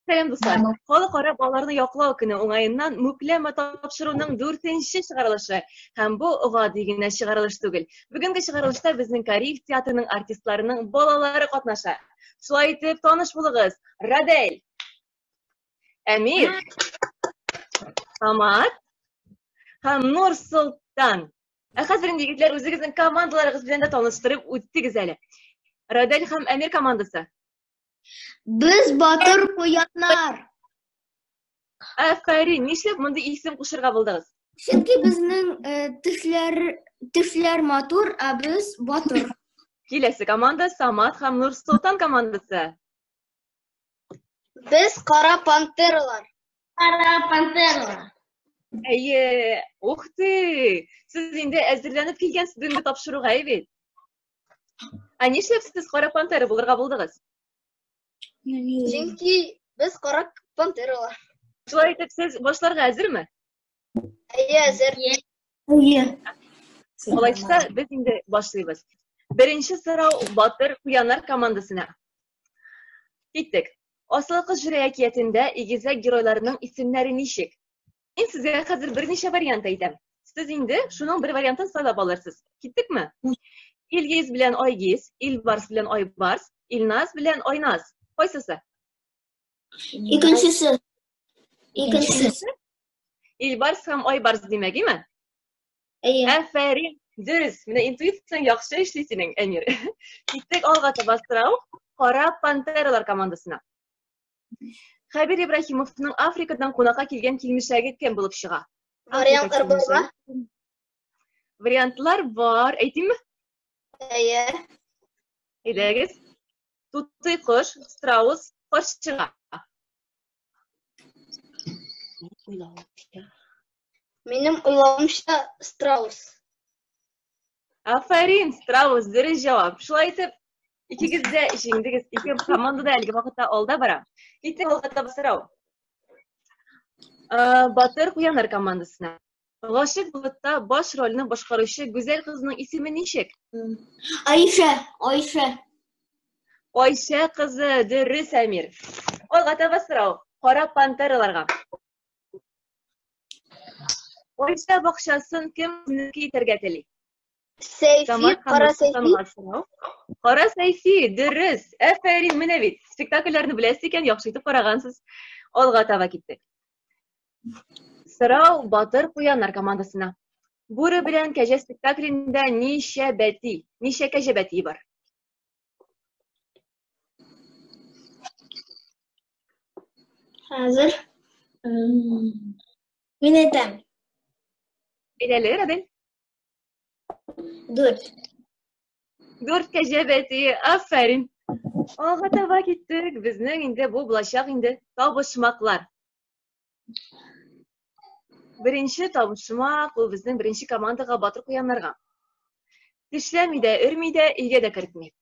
Сәлам, дуслар! Халыкара балаларны яклау көне уңаеннан Мүкләмә тапшыруның дүртенче чыгарылышы. Һәм бу гади генә чыгарылыш түгел. Бүгенге чыгарылышта безнең Кариев театрының артистларының балалары катнаша. Шулай итеп, таныш булыгыз. Радель, Әмир, Самат һәм Нурсолтан. Ә хәзер инде, егетләр, үзегезнең командаларыгыз белән дә таныштырып үттегез әле. Радель һәм Әмир командасы. Без батыр куяннар. Афәрин, нишләп мондый исем кушырга булдыгыз? Чөнки безнең э, төшләр төшләр матур, ә без батыр. Киләсе команда Самат һәм Нурсолтан командасы. Без кара пантералар. Кара пантералар. Әйе, ух ты! Сез инде әзерләнеп килгәнсез бүгенге тапшыруга, әй бит? Ә нишләп сез кара пантера булырга булдыгыз? Чөнки без кара пантералар. Шулай итеп, сез башларга әзерме? Әйе, әзер. Әйе. Алайса, без инде башлыйбыз. Беренче сорау Батыр куяннар командасына. Киттек. Асыл кыз җыры әкиятендә игезәк геройларының исемнәре ничек? Мин сезгә хәзер берничә вариант әйтәм. Сез инде шуның бер вариантын сайлап алырсыз. Киттекме? Илгиз белән Айгиз, Илбарс белән Айбарс, Илназ белән Айназ. Кайсысы? Икенчесе. Икенчесе. Илбарс һәм Айбарс димәк, име? Әйе. Афәрин. Дөрес. Менә интуицияң яхшы эшли синең, Әмир. Киттек алга таба сорау. Кара пантералар командасына. Хәбир Ибраһимовның Африкадан кунакка килгән килмешәге кем булып чыга? Вариантлар бармы? Вариантлар бар. Әйтимме? Әйе. Әйдәгез. Тутый кош, страус, карчыга. Минем уйлавымча, страус. Афәрин, страус, дөрес җавап. Шулай итеп, икегез дә җиңдегез. Ике команда да әлеге вакытта алда бара. Киттек алга таба сорау. Батыр куяннар командасына. Гашыйк болытта баш рольне башкаручы гүзәл кызның исеме ничек? Айшә, Айшә. Айшә кызы, дөрес, Әмир. Алга таба сорау. Кара пантераларга. Айшә бакчасын кем үзенеке итәргә тели? Сәйфи, Кара Сәйфи. Кара Сәйфи, дөрес. Әфәрин, менә бит. Спектакльләрне беләсез икән, яхшы итеп карагансыз. Алга таба киттек. Сорау Батыр куяннар командасына. Бүре белән кәҗә спектаклендә ничә бәти, ничә кәҗә бәтие бар? Хәзер. Мин әйтәм. Әйдәле, Радель. Дүрт. Дүрт кәҗә бәтие, афәрин. Алга таба киттек. Безнең инде бу булачак инде табышмаклар. Беренче табышмак ул безнең беренче командага батыр куяннарга. Тешләми дә, өрми дә, өйгә дә кертми.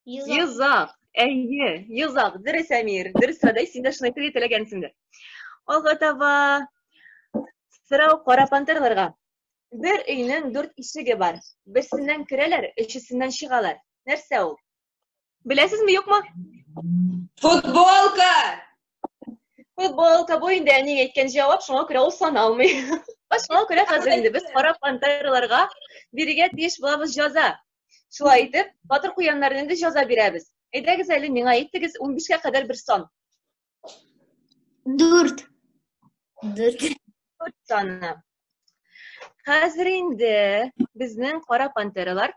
Йозак. Әйе, йозак. Дөрес, Әмир. Дөрес, Радай, син дә шуны әйтергә теләгәнсеңдер. Алга таба сорау кара пантерларга. Бер өйнең дүрт ишеге бар. Берсеннән керәләр, өчесеннән чыгалар. Нәрсә ул? Беләсезме, юкмы? Футболка! Футболка бу инде әниң әйткән җавап, шуңа күрә ул саналмый. Шуңа күрә хәзер инде без кара пантераларга бирергә тиеш булабыз җаза. Шулай итеп, батыр куяннарны инде җаза бирәбез. Әйдәгез әле миңа әйтегез 15-кә кадәр бер сан. Дүрт. Дүрт. Дүрт саны. Хәзер инде безнең кара пантералар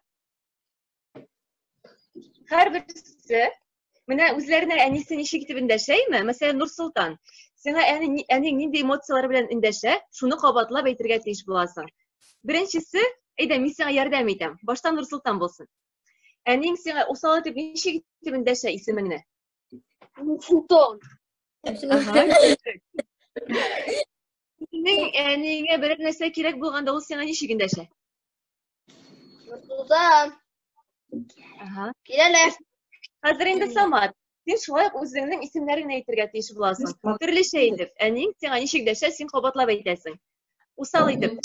Һәрберсе менә үзләренә әнисе ничек итеп эндәшәйме? Мәсәлән, Нурсолтан, сиңа әни, әниң нинди эмоцияләр белән эндәшә, шуны кабатлап әйтергә тиеш буласың. Беренчесе, әйдә, мин сиңа ярдәм итәм. Башта Нурсолтан булсын. Әниң сиңа усал итеп ничек итеп эндәшә исемеңне? Нурсолтан. Синең әниеңә берәр нәрсә кирәк булганда ул сиңа ничек эндәшә? Нурсултан. Ага. Киләләр. Хәзер инде Самат, син шулай ук үзеңнең исемнәреңне әйтергә тиеш буласың. Төрлечә итеп. Әниең сиңа ничек дәшә, син кабатлап әйтәсең. Усал итеп.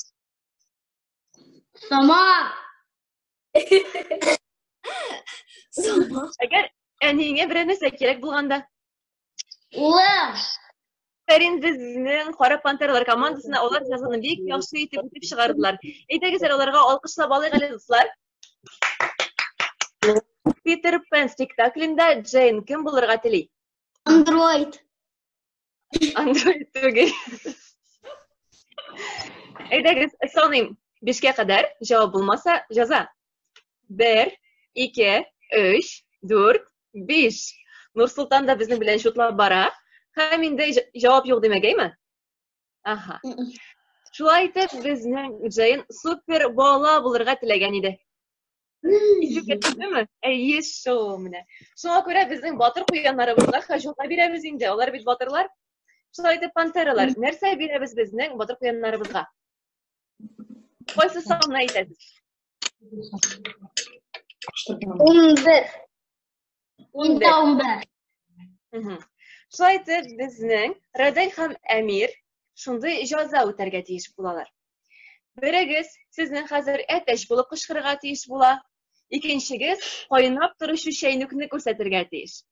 Самат. Самат. Әгәр әниеңә берәр нәрсә кирәк булганда. Улым. Афәрин безнең Кара пантералар командасына, алар җәзаны бик яхшы итеп үтеп чыгардылар. Әйдәгез әле аларга алкышлап алыйк әле, дуслар. Питер Пен спектаклендә Джейн кем булырга тели? Андроид. Андроид түгел. Әйдәгез, саныйм. Бишкә кадәр җавап булмаса, җәза. Бер, ике, өч, дүрт, биш. Нурсултан да безнең белән чутлап бара. Һәм инде җавап юк димәк, әйме? Аһа. Шулай итеп, безнең Джейн супер бала булырга теләгән иде. Исегезгә төштеме? Әйе, шул менә. Шуңа күрә безнең батыр куяннарыбызга хаҗуга бирәбез инде. Алар бит батырлар. Шулай итеп, пантералар, нәрсә бирәбез безнең батыр куяннарыбызга? Кайсы санны әйтәсез? 11. Унда 11. Шулай итеп, безнең Радель һәм Әмир шундый җаза үтәргә тиеш булалар. Берегез сезнең хәзер әтәч булып кычкырырга тиеш була, икенчегез кайнап торучы чәйнекне күрсәтергә тиеш.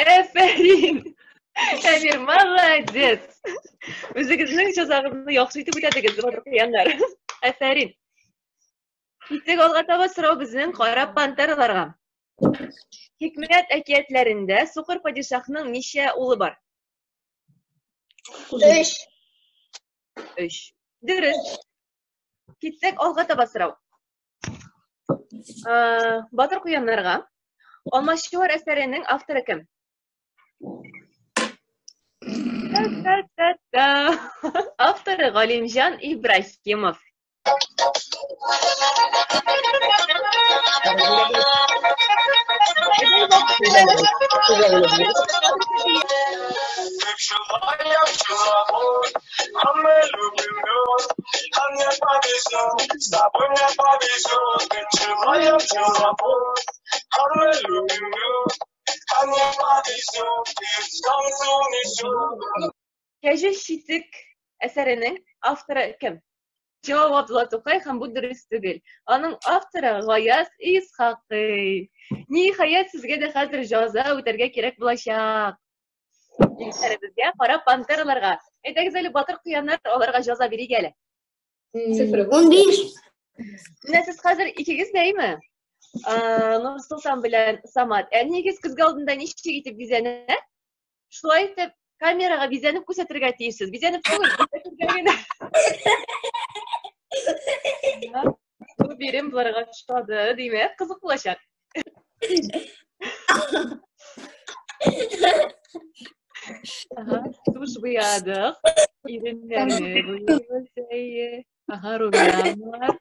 Әфәрин! Әмир, молодец! Үзегезнең җазагызны яхшы итеп үтәдегез, батыр куяннар. Әфәрин! Киттек алга таба сорау безнең кара пантераларга. Хикмәт әкиятләрендә сукыр падишаһның ничә улы бар? Өч. Өч. Дөрес. Киттек алга таба сорау. Батыр куяннарга Алмачуар әсәренең авторы кем? Та-та-та-та. Авторы Галимҗан Ибраһимов. Кәҗә читек әсәренең авторы кем? Җавап Абдулла Тукай һәм бу дөрес түгел. Аның авторы Гаяз Исхакый. Ниһаять, сезгә дә хәзер җаза үтәргә кирәк булачак. Егетләребезгә, кара пантераларга. Әйдәгез әле, батыр куяннар, аларга җаза бирик әле. Цифры. 15. Менә сез хәзер икегез дә, әйме? Нурсултан белән Самат. Әниегез көзге алдында ничек итеп бизәнә? Шулай итеп, камерага бизәнеп күрсәтергә тиешсез. Бизәнеп түгел, күрсәтергә генә. Бу бирем боларга ошады, димәк, кызык булачак. Ага, туш буядык. Иреннәрне буйыйбыз, әйе. Ага, румяна.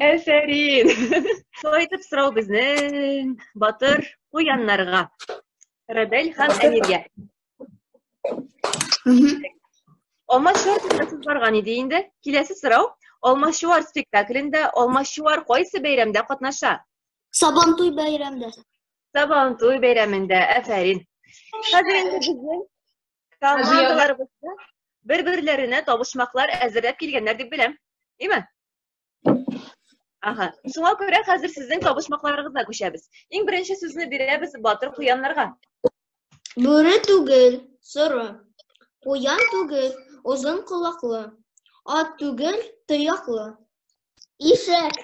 Әфәрин. Шулай итеп сорау безнең батыр куяннарга. Радель һәм Әмиргә. Алмачуар турында сүз барган иде инде. Киләсе сорау. Алмачуар спектаклендә Алмачуар кайсы бәйрәмдә катнаша? Сабантуй бәйрәмдә. Сабантуй бәйрәмендә, афәрин. Хәзер инде безнең командаларыбызда бер-берләренә табышмаклар әзерләп килгәннәр дип беләм. Име? Ага. Шуңа күрә хәзер сезнең табышмакларыгызга күчәбез. Иң беренче сүзне бирәбез батыр куяннарга. Бүре түгел, соры. Куян түгел, озын колаклы. Ат түгел, тояклы. Ишәк.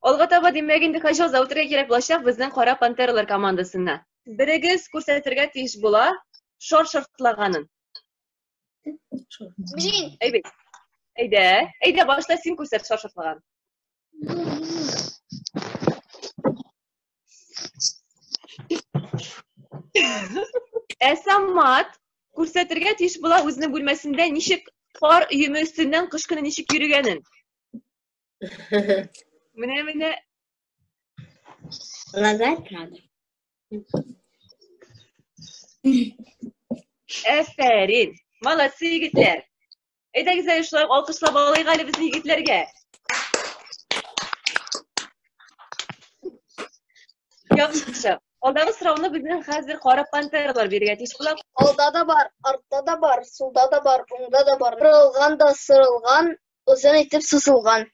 Алга таба димәк инде хаҗа үтәргә кирәк булачак безнең кара пантералар командасына. Берегез күрсәтергә тиеш була шар шартлаганын. Мин. Әйбәт. Әйдә, әйдә башта син күрсәт шар шартлаган. Ә Самат күрсәтергә тиеш була үзенең бүлмәсендә ничек кар өеме өстеннән кыш көне ничек йөрегәнен. Менә менә. Лагать надо. Әфәрин. Молодцы, егетләр. Әйдәгез әле шулай ук алкышлап алыйк әле безнең егетләргә. Яхшы. Алдагы сорауны безнең хәзер кара пантералар бирергә тиеш була. Алда да бар, артта да бар, сулда да бар, уңда да бар. Сырылган да сырылган, озын итеп сузылган.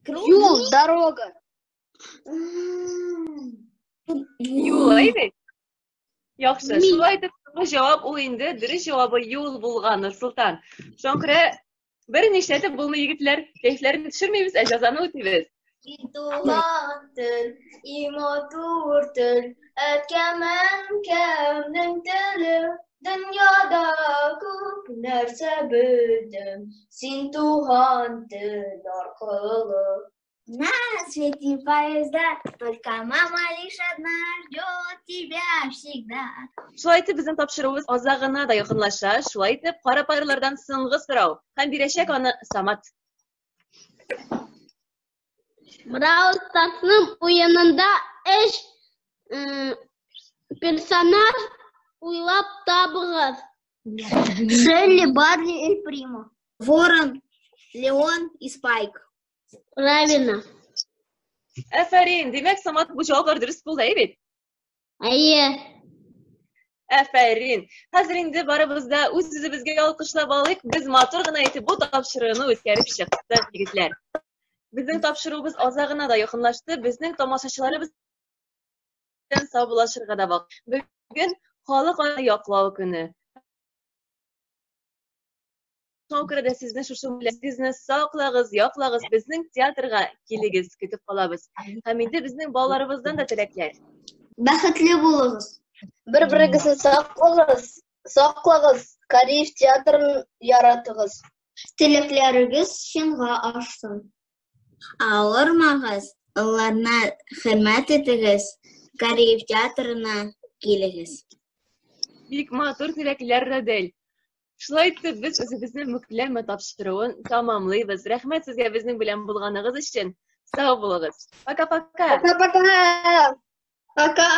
Юл, дорога. Юл, әйбәт. Яхшы. Шулай итеп, соңгы җавап ул инде дөрес җавабы юл булган, Нурсолтан. Шуңа күрә бер нишләтеп булмый, егетләр. Кәефләрне төшермибез, ә җәзаны үтибез. И туган тел, и матур тел, әткәм әнкәмнең теле, дөньяда күп нәрсә белдем, син туган тел аркылы. На свете поезда, только мама лишь одна ждет тебя всегда. Шулай итеп, безнең тапшыруыбыз азагына да якынлаша. Шулай итеп, кара парлардан соңгы сорау. Һәм бирәчәк аны Самат. Браул Старсның уенында өч персонаж уйлап табыгыз. Шелли, Барли, Эль Примо. Ворон, Леон и Спайк. Правильно. Әфәрин! Димәк, Самат, бу җаваплар дөрес булды, әйе бит? Әйе. Әфәрин! Хәзер инде барыбыз да үз-үзебезгә алкышлап алыйк. Без матур гына итеп бу тапшыруны үткәреп чыктык, егетләр. Безнең тапшыруыбыз азагына да якынлашты. Безнең тамашачыларыбыз белән саубуллашырга да вакыт. Бүген халыкара яклау көне. Шуңа күрә дә сезне шушы сезне саклагыз, яклагыз, безнең театрга килегез, көтеп калабыз. Һәм инде безнең балаларыбыздан да теләкләр. Бәхетле булыгыз. Бер-берегезне саклагыз, саклагыз, Кариев театрын яратыгыз. Теләкләрегез чынга ашсын. Авырмагыз, аларны хөрмәт итегез, Кариев театрына килегез. Бик матур теләкләр, Радель. Шулай итеп, без үзебезнең мүкләмә тапшыруын тамамлыйбыз. Рәхмәт сезгә безнең белән булганыгыз өчен. Сау булыгыз. Пока-пока. Пока-пока. Пока.